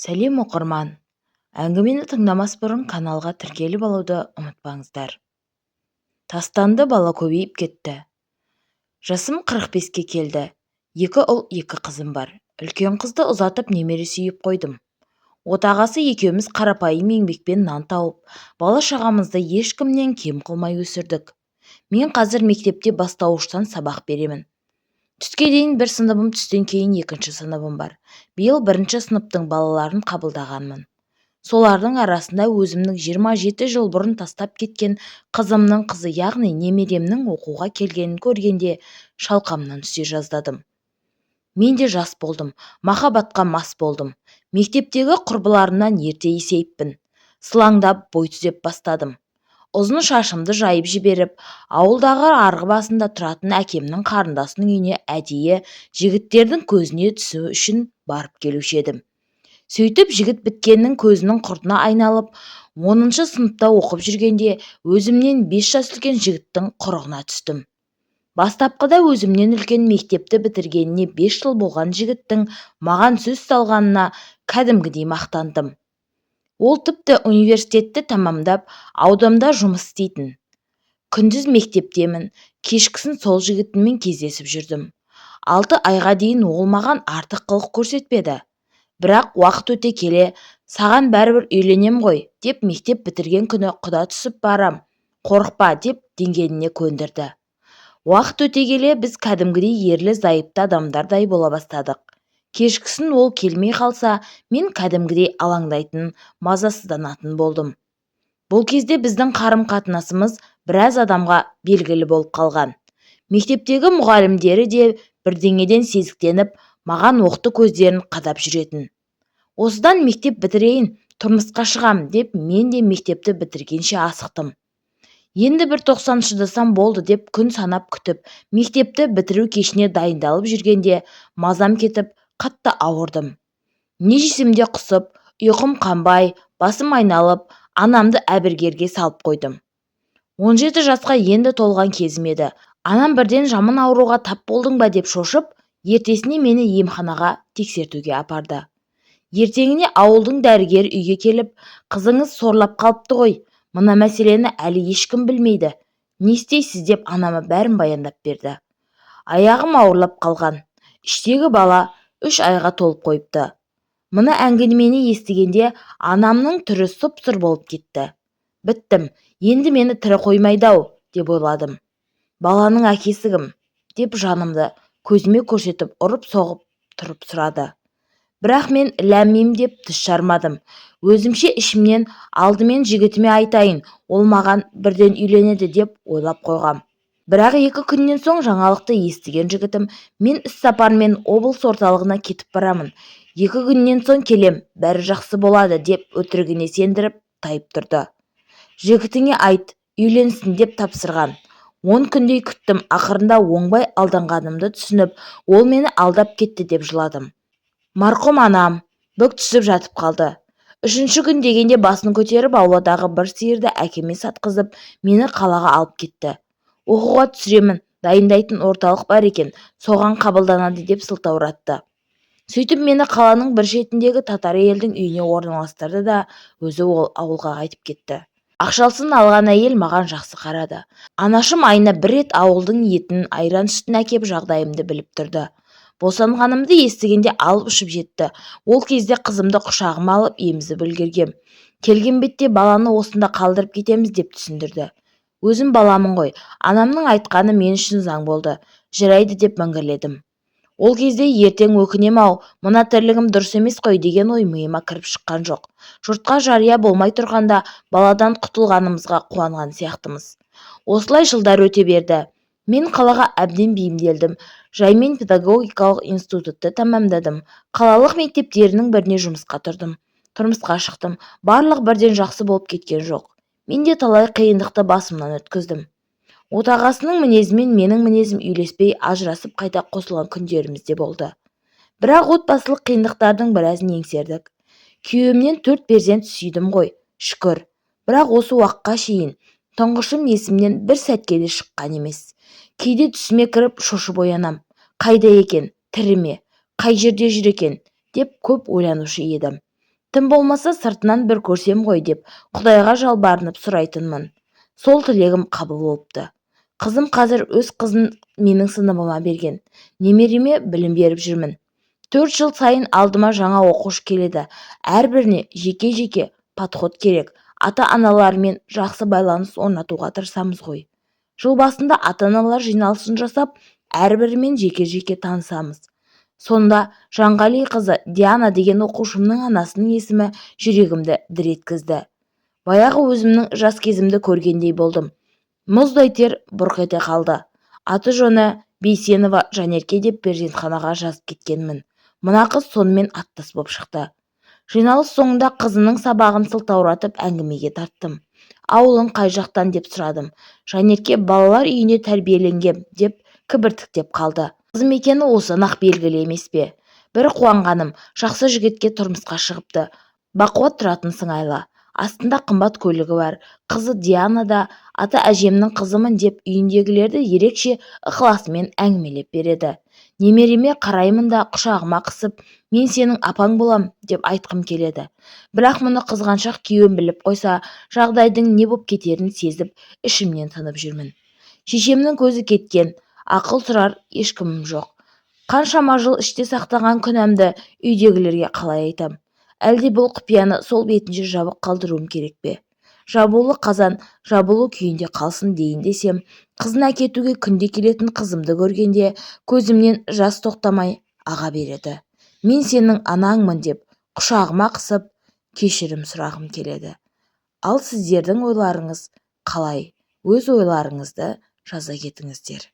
Сәлем, оқырман! Әңгімені тыңдамас бұрын каналға тіркеліп алуды ұмытпаңыздар. Тастанды бала көбейіп кетті. Жасым 45-ке келді. Екі ұл, екі қызым бар. Үлкен қызды ұзатып, немере сүйіп қойдым. Отағасы екеуміз қарапайым еңбекпен нан тауып, бала-шағамызды ешкімнен кем қылмай өсірдік. Мен қазір мектепте бастауыштан сабақ беремін. Түске дейін бір сыныбым, түстен кейін екінші сыныбым бар. Биыл бірінші сыныптың балаларын қабылдағанмын. Солардың арасында өзімнің 27 жыл бұрын тастап кеткен қызымның қызы, яғни немеремнің оқуға келгенін көргенде шалқамнан түсе жаздадым. Мен де жас болдым, махаббатқа мас болдым. Мектептегі құрбыларымнан ерте есейіппін. Сылаңдап, бой түзеп бастадым. Ұзын шашымды жайып жіберіп, ауылдағы арғы басында тұратын әкемнің қарындасының үйіне әдейі жігіттердің көзіне түсу үшін барып келуші едім. Сөйтіп жігіт біткеннің көзінің құртына айналып, 10-сыныпта оқып жүргенде өзімнен 5 жас үлкен жігіттің құрығына түстім. Бастапқыда өзімнен үлкен, мектепті бітіргеніне 5 жыл болған жігіттің маған сөз салғанына кәдімгідей мақтандым. Ол тіпті университетті тәмамдап, ауданда жұмыс істейтін. Күндіз мектептемін, кешкісін сол жігітіммен кездесіп жүрдім. 6 айға дейін ол маған артық қылық көрсетпеді. Бірақ уақыт өте келе, саған бәрібір үйленем ғой деп, мектеп бітірген күні құда түсіп барам, қорықпа деп дегеніне көндірді. Уақыт өте келе біз кәдімгідей ерлі-зайыпты адамдардай бола бастадық. Кешкісін ол келмей қалса, мен кәдімгідей алаңдайтын, мазасызданатын болдым. Бұл кезде біздің қарым-қатынасымыз біраз адамға белгілі болып қалған. Мектептегі мұғалімдері де бірдеңеден сезіктеніп, маған оқты көздерін қадап жүретін. Осыдан мектеп бітірейін, тұрмысқа шығам деп мен де мектепті бітіргенше асықтым. Енді бір 90 шыдасам болды деп күн санап күтіп, мектепті бітіру кешіне дайындалып жүргенде мазам кетіп, қатты ауырдым. Не жесем де құсып, ұйқым қанбай, басым айналып, анамды әбігерге салып қойдым. 17 жасқа енді толған кезім еді. Анам бірден жаман ауруға тап болдың ба деп шошып, ертесіне мені емханаға тексертуге апарды. Ертеңіне ауылдың дәрігері үйге келіп, қызыңыз сорлап қалыпты ғой, мына мәселені әлі ешкім білмейді, не істейсіз деп анама бәрін баяндап берді. Аяғым ауырлап қалған, іштегі бала 3 айға толып қойыпты. Мына әңгімені естігенде анамның түрі сұп-сұр болып кетті. Біттім, енді мені тірі қоймайды-ау деп ойладым. Баланың әкесі кім деп жанымды көзіме көрсетіп ұрып-соғып тұрып сұрады. Бірақ мен ләм-мим деп тіс жармадым. Өзімше ішімнен алдымен жігітіме айтайын, ол маған бірден үйленеді деп ойлап қойғам. Бірақ 2 күннен соң жаңалықты естіген жігітім, мен іс-сапармен облыс орталығына кетіп барамын, 2 күннен соң келем, бәрі жақсы болады деп өтірігіне сендіріп тайып тұрды. Жігітіңе айт, үйленсін деп тапсырған. 10 күндей күттім, ақырында оңбай алданғанымды түсініп, ол мені алдап кетті деп жыладым. Марқұм анам бүк түсіп жатып қалды. 3-ші күн дегенде басын көтеріп, ауладағы бір сиырды әкеме сатқызып, мені қалаға алып кетті. Оқуға түсіремін, дайындайтын орталық бар екен, соған қабылданады деп сылтауратты. Сөйтіп мені қаланың бір шетіндегі татар әйелдің үйіне орналастырды да, өзі ол ауылға қайтып кетті. Ақшасын алған әйел маған жақсы қарады. Анашым айына бір рет ауылдың етін, айран сүтін әкеп жағдайымды біліп тұрды. Босанғанымды естігенде алып ұшып жетті. Ол кезде қызымды құшағыма алып емізіп үлгергем. Келген бетте баланы осында қалдырып кетеміз деп түсіндірді. Өзім баламын ғой, анамның айтқаны мен үшін заң болды. Жарайды деп міңгірледім. Ол кезде ертең өкінем-ау, мына тірлігім дұрыс емес қой деген ой миыма кіріп шыққан жоқ. Жұртқа жария болмай тұрғанда баладан құтылғанымызға қуанған сияқтымыз. Осылай жылдар өте берді. Мен қалаға әбден бейімделдім. Жаймен педагогикалық институтты тәмамдадым. Қалалық мектептерінің біріне жұмысқа тұрдым. Тұрмысқа шықтым. Барлық бірден жақсы болып кеткен жоқ. Мен де талай қиындықты басымнан өткіздім. Отағасының мінезімен менің мінезім үйлеспей, ажырасып қайта қосылған күндеріміз де болды. Бірақ отбасылық қиындықтардың біразын еңсердік. Күйеуімнен 4 перзент сүйдім ғой, шүкір. Бірақ осы уақытқа шейін тұңғышым есімнен бір сәтке де шыққан емес. Кейде түсіме кіріп шошып оянам. Қайда екен, тірі ме, қай жерде жүр екен деп көп ойланушы едім. Тым болмаса сыртынан бір көрсем ғой деп Құдайға жалбарынып сұрайтынмын. Сол тілегім қабыл болыпты. Қызым қазір өз қызын менің сыныбыма берген. Немереме білім беріп жүрмін. 4 жыл сайын алдыма жаңа оқушы келеді. Әрбіріне жеке-жеке подход керек. Ата-аналарымен жақсы байланыс орнатуға тырысамыз ғой. Жыл басында ата-аналар жиналысын жасап, әрбірімен жеке-жеке танысамыз. Сонда Жанғали қызы Диана деген оқушымның анасының есімі жүрегімді дір еткізді. Баяғы өзімнің жас кезімді көргендей болдым. Мұздай тер бұрқ ете қалды. Аты жөні Бейсенова Жанерке деп перзентханаға жазып кеткенмін. Мына қыз сонымен аттас боп шықты. Жиналыс соңында қызының сабағын сылтауратып әңгімеге тарттым. Ауылың қай жақтан деп сұрадым. Жанерке балалар үйінде тәрбиеленгем деп кібіртіктеп қалды. Қызым екені осыдан-ақ белгілі емес пе? Бір қуанғаным, жақсы жігітке тұрмысқа шығыпты. Бақуат тұратын сыңайлы. Астында қымбат көлігі бар. Қызы Диана да ата әжемнің қызымын деп үйіндегілерді ерекше ықыласымен әңгімелеп береді. Немереме қараймын да құшағыма қысып, мен сенің апаң болам деп айтқым келеді. Бірақ мұны қызғаншақ күйеуім біліп қойса, жағдайдың не боп кетерін сезіп, ішімнен тынып жүрмін. Шешемнің көзі кеткен, ақыл сұрар ешкімім жоқ. Қаншама жыл іште сақтаған күнәмді үйдегілерге қалай айтам? Әлде бұл құпияны сол бетінше жабық қалдыруым керек пе? Жабулы қазан жабулы күйінде қалсын дейін десем, қызын әкетуге күнде келетін қызымды көргенде көзімнен жас тоқтамай аға береді. Мен сенің анаңмын деп құшағыма қысып, кешірім сұрағым келеді. Ал сіздердің ойларыңыз қалай? Өз ойларыңызды жаза кетіңіздер.